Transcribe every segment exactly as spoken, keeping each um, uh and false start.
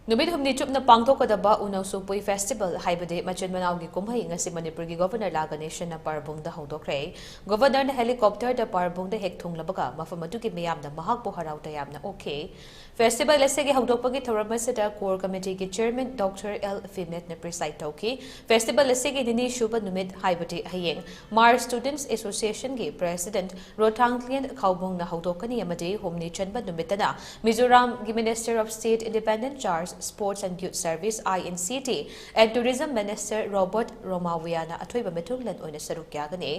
ꯅꯨꯃꯤꯠ ꯍꯨꯝꯅꯤ ꯆꯨꯞꯅ ꯄꯥꯡꯊꯣꯛꯀꯗꯕ ꯎꯅꯧꯁꯨ ꯄꯨꯏ ꯐꯦꯁꯇꯤꯚꯦꯜ ꯍꯥꯏꯕꯗꯤ ꯃꯆꯤꯟ ꯃꯅꯥꯎꯒꯤ ꯀꯨꯝꯍꯩ ꯉꯁꯤ ꯃꯅꯤꯄꯨꯔꯒꯤ ꯒꯣꯚꯔꯅꯔ ꯂꯥ ꯒꯅꯦꯁꯟꯅ ꯄꯥꯔꯕꯨꯡꯗ ꯍꯧꯗꯣꯛꯈ꯭ꯔꯦ꯫ ꯒꯣꯚꯔꯅꯔꯅ ꯍꯦꯂꯤꯀꯣꯞꯇꯔꯗ ꯄꯥꯔꯕꯨꯡꯗ ꯍꯦꯛ ꯊꯨꯡꯂꯕꯒ ꯃꯐꯝ ꯑꯗꯨꯒꯤ ꯃꯤꯌꯥꯝꯅ ꯃꯍꯥꯛꯄꯨ ꯍꯔꯥꯎ ꯇꯌꯥꯝꯅ ꯑꯣꯛꯈꯤ꯫ ꯐꯦꯁꯇꯤꯚꯦꯜ ꯑꯁꯤꯒꯤ ꯍꯧꯗꯣꯛꯄꯒꯤ ꯊꯧꯔꯝ ꯑꯁꯤꯗ ꯀꯣꯔ ꯀꯃꯤꯇꯤꯒꯤ ꯆꯤꯌꯔꯃꯦꯟ ꯗꯣꯛꯇꯔ ꯑꯦꯜ ꯐꯤꯃꯦꯠꯅ ꯄ꯭ꯔꯤꯁꯥꯏꯗ ꯇꯧꯈꯤ꯫ ꯐꯦꯁꯇꯤꯚꯦꯜ ꯑꯁꯤꯒꯤ ꯅꯤꯅꯤ ꯁꯨꯕ ꯅꯨꯃꯤꯠ ꯍꯥꯏꯕꯗꯤ ꯍꯌꯦꯡ ꯃꯥꯔ ꯁ꯭ꯇꯨꯗꯦꯟꯠꯁ ꯑꯦꯁꯣꯁꯤꯌꯦꯁꯟꯒꯤ ꯄ꯭ꯔꯦꯁꯤꯗꯦꯟꯠ ꯔꯣꯊꯥꯡꯂꯤꯌꯟ ꯈꯥꯎꯕꯨꯡꯅ ꯍꯧꯗꯣꯛꯀꯅꯤ ꯑꯃꯗꯤ ꯍꯨꯝꯅꯤ ꯆꯟꯕ ꯅꯨꯃꯤꯠꯇꯅ ꯃꯤꯖꯣꯔꯥꯝꯒꯤ minister of state independent charge sports and youth services, I N C T, and tourism minister Robert ꯔꯣꯃꯥꯋꯤꯌꯥꯅ ꯑꯊꯣꯏꯕ ꯃꯤꯊꯨꯡꯂꯦꯟ ꯑꯣꯏꯅ ꯁꯔꯨꯛ ꯌꯥꯒꯅꯤ꯫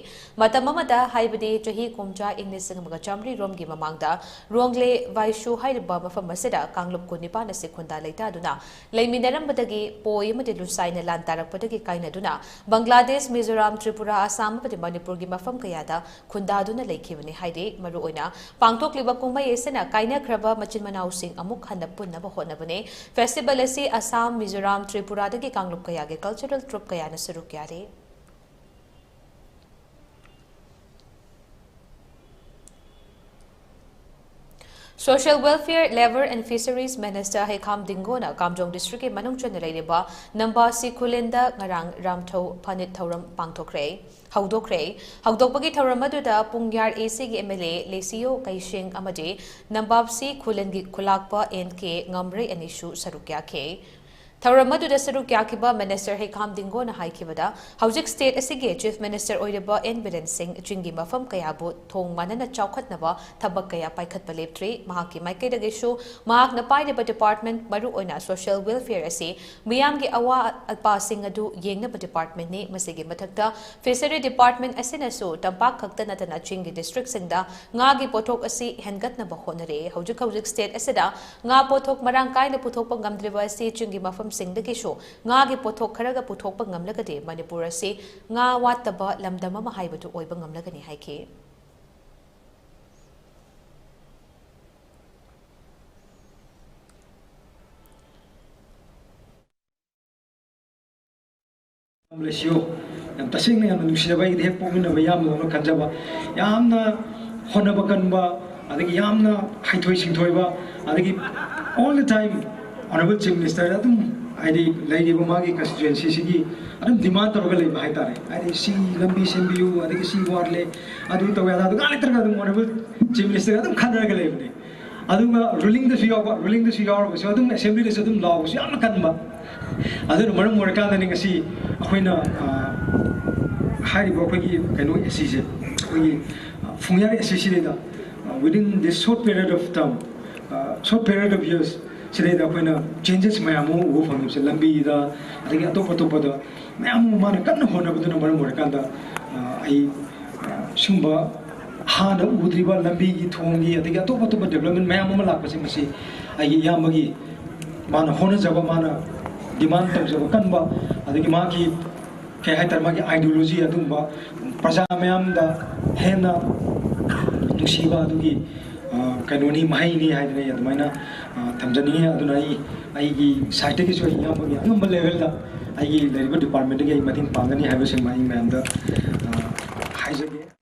ꯃꯇꯝ ꯑꯃꯗ ꯍꯥꯏꯕꯗꯤ ꯆꯍꯤ ꯀꯨꯝꯖꯥ ꯏꯪ ꯂꯤꯁꯤꯡ ꯑꯃꯒ ꯆꯥꯃꯔꯤ ꯔꯣꯝꯒꯤ ꯃꯃꯥꯡꯗ ꯔꯣꯡꯂꯦ ꯚꯥꯏꯁꯨ ꯍꯥꯏꯔꯤꯕ ꯃꯐꯝ ꯑꯁꯤꯗ ꯀꯥꯡꯂꯨꯞ ꯀꯨꯟꯅꯤꯄꯥꯟ ꯑꯁꯤ ꯈꯨꯟꯗꯥ ꯂꯩꯇꯥꯗꯨꯅ ꯂꯩꯃꯤꯟꯅꯔꯝꯕꯗꯒꯤ ꯄꯣꯏ ꯑꯃꯗꯤ ꯂꯨꯁꯥꯏꯅ ꯂꯥꯟ ꯇꯥꯔꯛꯄꯗꯒꯤ ꯀꯥꯏꯅꯗꯨꯅ ꯕꯪꯒ꯭ꯂꯥꯗꯦꯁ, ꯃꯤꯖꯣꯔꯥꯝ, ꯇ꯭ꯔꯤꯄꯨꯔꯥ, ꯑꯁꯥꯝ ꯑꯃꯗꯤ ꯃꯅꯤꯄꯨꯔꯒꯤ ꯃꯐꯝ ꯀꯌꯥꯗ ꯈꯨꯟꯗꯥꯗꯨꯅ ꯂꯩꯈꯤꯕꯅꯤ ꯍꯥꯏꯔꯤ꯫ ꯃꯔꯨꯑꯣꯏꯅ ꯄꯥꯡꯊꯣꯛꯂꯤꯕ ꯀꯨꯝꯍꯩ ꯑꯁꯤꯅ ꯀꯥꯏꯅꯈ꯭ꯔꯕ ꯃꯆꯤꯟ ꯃꯅꯥꯎꯁꯤꯡ ꯑꯃꯨꯛ ꯍꯟꯅ ꯄꯨꯟꯅꯕ ꯍꯣꯠꯅꯕꯅꯤ꯫ ꯐꯦꯁꯇꯤꯚꯦꯜ ꯑꯁꯤ ꯑꯁꯥꯝ, ꯃꯤꯖꯣꯔꯥꯝ, ꯇ꯭ꯔꯤꯄꯨꯔꯥꯗꯒꯤ ꯀꯥꯡꯂꯨꯞ ꯀꯌꯥꯒꯤ ꯀꯜꯆꯔꯦꯜ ꯇ꯭ꯔꯨꯞ ꯀꯌꯥꯅ ꯁꯔꯨꯛ ꯌꯥꯔꯤ꯫ Social Welfare, Labour and Fisheries Minister ꯍꯩꯈꯥꯝ ꯗꯤꯡꯒꯣꯅ ꯀꯥꯝꯖꯣꯡ ꯗꯤꯁꯇ꯭ꯔꯤꯛꯀꯤ ꯃꯅꯨꯡ ꯆꯟꯅ ꯂꯩꯔꯤꯕ ꯅꯝꯕꯥꯁꯤ ꯈꯨꯂꯦꯟꯗ ꯉꯔꯥꯡ ꯔꯥꯝꯊꯧ ꯐꯅꯤꯠ ꯊꯧꯔꯝ ꯄꯥꯡꯊꯣꯛꯈ꯭ꯔꯦ, ꯍꯧꯗꯣꯛꯈ꯭ꯔꯦ꯫ ꯍꯧꯗꯣꯛꯄꯒꯤ ꯊꯧꯔꯝ ꯑꯗꯨꯗ ꯄꯨꯡꯌꯥꯔ ꯑꯦ ꯁꯤꯒꯤ ꯑꯦꯝ ꯑꯦꯜ ꯑꯦ ꯂꯦꯁꯤꯌꯣ ꯀꯩꯁꯦꯡ ꯑꯃꯗꯤ ꯅꯝꯕꯥꯞꯁꯤ ꯈꯨꯂꯦꯟꯒꯤ ꯈꯨꯂꯥꯛꯄ ꯑꯦꯟ ꯀꯦ ꯉꯝꯔꯩ ꯑꯅꯤꯁꯨ ꯁꯔꯨꯛ ꯌꯥꯈꯤ꯫ ꯊꯧꯔꯝ ꯑꯗꯨꯗ ꯁꯔꯨꯛ ꯌꯥꯈꯤꯕ ꯃꯤꯅꯤꯁꯇꯔ ꯍꯩꯈꯥꯝ ꯗꯤꯡꯒꯣꯅ ꯍꯥꯏꯈꯤꯕꯗ, ꯍꯧꯖꯤꯛ ꯁ꯭ꯇꯦꯠ ꯑꯁꯤꯒꯤ ꯆꯤꯐ ꯃꯤꯅꯤꯁꯇꯔ ꯑꯣꯏꯔꯤꯕ ꯑꯦꯟ ꯕꯤꯔꯦꯟ ꯁꯤꯡ ꯆꯤꯡꯒꯤ ꯃꯐꯝ ꯀꯌꯥꯕꯨ ꯊꯣꯡ ꯃꯥꯟꯅꯅ ꯆꯥꯎꯈꯠꯅꯕ ꯊꯕꯛ ꯀꯌꯥ ꯄꯥꯏꯈꯠꯄ ꯂꯦꯞꯇ꯭ꯔꯤ꯫ ꯃꯍꯥꯛꯀꯤ ꯃꯥꯏꯀꯩꯗꯒꯤꯁꯨ ꯃꯍꯥꯛꯅ ꯄꯥꯏꯔꯤꯕ ꯗꯤꯄꯥꯔꯠꯃꯦꯟꯠ, ꯃꯔꯨꯑꯣꯏꯅ ꯁꯣꯁꯤꯌꯦꯜ ꯋꯦꯜꯐꯦꯌꯔ ꯑꯁꯤ ꯃꯤꯌꯥꯝꯒꯤ ꯑꯋꯥ ꯑꯄꯥꯁꯤꯡ ꯑꯗꯨ ꯌꯦꯡꯅꯕ ꯗꯤꯄꯥꯔꯠꯃꯦꯟꯠꯅꯤ꯫ ꯃꯁꯤꯒꯤ ꯃꯊꯛꯇ ꯐꯤꯁꯔꯤ ꯗꯤꯄꯥꯔꯠꯃꯦꯟꯠ ꯑꯁꯤꯅꯁꯨ ꯇꯝꯄꯥꯛ ꯈꯛꯇ ꯅꯠꯇꯅ ꯆꯤꯡꯒꯤ ꯗꯤꯁꯇ꯭ꯔꯤꯛꯁꯤꯡꯗ ꯉꯥꯒꯤ ꯄꯣꯠꯊꯣꯛ ꯑꯁꯤ ꯍꯦꯟꯒꯠꯅꯕ ꯍꯣꯠꯅꯔꯤ꯫ ꯍꯧꯖꯤꯛ ꯍꯧꯖꯤꯛ ꯁ꯭ꯇꯦꯠ ꯑꯁꯤꯗ ꯉꯥ ꯄꯣꯠꯊꯣꯛ ꯃꯔꯥꯡ ꯀꯥꯏꯅ ꯄꯨꯊꯣꯛꯄ ꯉꯝꯗ꯭ꯔꯤꯕ ꯑꯁꯤ ꯆꯤꯡꯒꯤ ꯃꯐꯝꯁꯤꯡꯗꯒꯤꯁꯨ ꯉꯥꯒꯤ ꯄꯣꯠꯊꯣꯛ ꯈꯔꯒ ꯄꯨꯊꯣꯛꯄ ꯉꯝꯂꯒꯗꯤ ꯃꯅꯤꯄꯨꯔ ꯑꯁꯤ ꯉꯥ ꯋꯥꯠꯇꯕ ꯂꯝꯗꯝ ꯑꯃ ꯍꯥꯏꯕꯗꯨ ꯑꯣꯏꯕ ꯉꯝꯂꯒꯅꯤ ꯍꯥꯏꯈꯤ꯫ ꯂꯩꯁꯤꯌꯣ꯫ ꯌꯥꯝ ꯇꯁꯦꯡꯅ ꯌꯥꯝꯅ ꯅꯨꯡꯁꯤꯖꯕ, ꯑꯩꯒꯤꯗꯤ ꯍꯦꯛ ꯄꯣꯛꯃꯤꯟꯅꯕ ꯏꯌꯥꯝꯕꯗꯧꯅ ꯈꯟꯖꯕ, ꯌꯥꯝꯅ ꯍꯣꯠꯅꯕ ꯀꯟꯕ, ꯑꯗꯒꯤ ꯌꯥꯝꯅ ꯍꯩꯊꯣꯏ ꯁꯤꯡꯊꯣꯏꯕ, ꯑꯗꯒꯤ all the time Honourable Chief Minister ꯑꯗꯨꯝ, ꯍꯥꯏꯗꯤ, ꯂꯩꯔꯤꯕ ꯃꯥꯒꯤ constituency ꯁꯤꯒꯤ ꯑꯗꯨꯝ demand ꯇꯧꯔꯒ ꯂꯩꯕ ꯍꯥꯏꯇꯥꯔꯦ꯫ ꯍꯥꯏꯗꯤ, ꯁꯤ ꯂꯝꯕꯤ ꯁꯦꯝꯕꯤꯌꯨ, ꯑꯗꯒꯤ ꯁꯤ ꯋꯥꯠꯂꯦ, ꯑꯗꯨ ꯇꯧꯋꯦ, ꯑꯗꯥ ꯇꯧꯋꯦ, ꯉꯥꯏꯍꯥꯛ ꯂꯩꯇ꯭ꯔꯒ ꯑꯗꯨꯝ Honourable Chief Minister ꯑꯗꯨꯝ ꯈꯟꯅꯔꯒ ꯂꯩꯕꯅꯦ꯫ ꯑꯗꯨꯒ rulingꯗꯁꯨ ꯌꯥꯎꯕ, rulingꯗꯁꯨ ꯌꯥꯎꯔꯒꯁꯨ ꯑꯗꯨꯝ assemblyꯗꯁꯨ ꯑꯗꯨꯝ ꯂꯥꯎꯕꯁꯨ ꯌꯥꯝꯅ ꯀꯟꯕ꯫ ꯑꯗꯨꯅ ꯃꯔꯝ ꯑꯣꯏꯔꯀꯥꯟꯗꯅꯤ ꯉꯁꯤ ꯑꯩꯈꯣꯏꯅ, ꯑ, ꯍꯥꯏꯔꯤꯕ ꯑꯩꯈꯣꯏꯒꯤ ꯀꯩꯅꯣ, ꯑꯦꯁꯤꯁꯦ, ꯑꯩꯈꯣꯏꯒꯤ, ꯑ, ꯐꯨꯡꯌꯥꯔ ꯑꯦꯁꯤꯁꯤꯗꯩꯗ, ꯑ, within this short period of term, ꯑ, short period of years ꯁꯤꯗꯩꯗ ꯑꯩꯈꯣꯏꯅ changes ꯃꯌꯥꯝ ꯑꯃ ꯎꯕ ꯐꯪꯉꯤꯕꯁꯦ, ꯂꯝꯕꯤꯗ, ꯑꯗꯒꯤ ꯑꯇꯣꯞ ꯑꯇꯣꯞꯄꯗ ꯃꯌꯥꯝ ꯑꯃ ꯃꯥꯅ ꯀꯟꯅ ꯍꯣꯠꯅꯕꯗꯨꯅ ꯃꯔꯝ ꯑꯣꯏꯔꯀꯥꯟꯗ, ꯑ, ꯑꯩ, ꯑ, ꯁꯤꯒꯨꯝꯕ ꯍꯥꯟꯅ ꯎꯗ꯭ꯔꯤꯕ ꯂꯝꯕꯤꯒꯤ, ꯊꯣꯡꯒꯤ, ꯑꯗꯒꯤ ꯑꯇꯣꯞ ꯑꯇꯣꯞꯄ development ꯃꯌꯥꯝ ꯑꯃ ꯂꯥꯛꯄꯁꯦ, ꯃꯁꯤ ꯑꯩꯒꯤ ꯏꯌꯥꯝꯕꯒꯤ ꯃꯥꯅ ꯍꯣꯠꯅꯖꯕ, ꯃꯥꯅ demand ꯇꯧꯖꯕ ꯀꯟꯕ, ꯑꯗꯒꯤ ꯃꯥꯒꯤ, ꯀꯩ ꯍꯥꯏꯇꯥꯔꯦ, ꯃꯥꯒꯤ ideology ꯑꯗꯨꯒꯨꯝꯕ ꯄ꯭ꯔꯖꯥ ꯃꯌꯥꯝꯗ ꯍꯦꯟꯅ ꯅꯨꯡꯁꯤꯕ ꯑꯗꯨꯒꯤ, ꯑ, ꯀꯩꯅꯣꯅꯤ, ꯃꯍꯩꯅꯤ ꯍꯥꯏꯗꯅ ꯑꯩ ꯑꯗꯨꯃꯥꯏꯅ, ꯑ, ꯊꯝꯖꯅꯤꯡꯉꯤ꯫ ꯑꯗꯨꯅ ꯑꯩ, ꯑꯩꯒꯤ sideꯇꯒꯤꯁꯨ ꯑꯩ ꯏꯌꯥꯝꯕꯒꯤ ꯑꯉꯝꯕ levelꯗ ꯑꯩꯒꯤ ꯂꯩꯔꯤꯕ departmentꯇꯒꯤ ꯑꯩ ꯃꯇꯦꯡ ꯄꯥꯡꯒꯅꯤ ꯍꯥꯏꯕꯁꯤꯃ ꯑꯩ ꯃꯌꯥꯝꯗ, ꯑ, ꯍꯥꯏꯖꯒꯦ꯫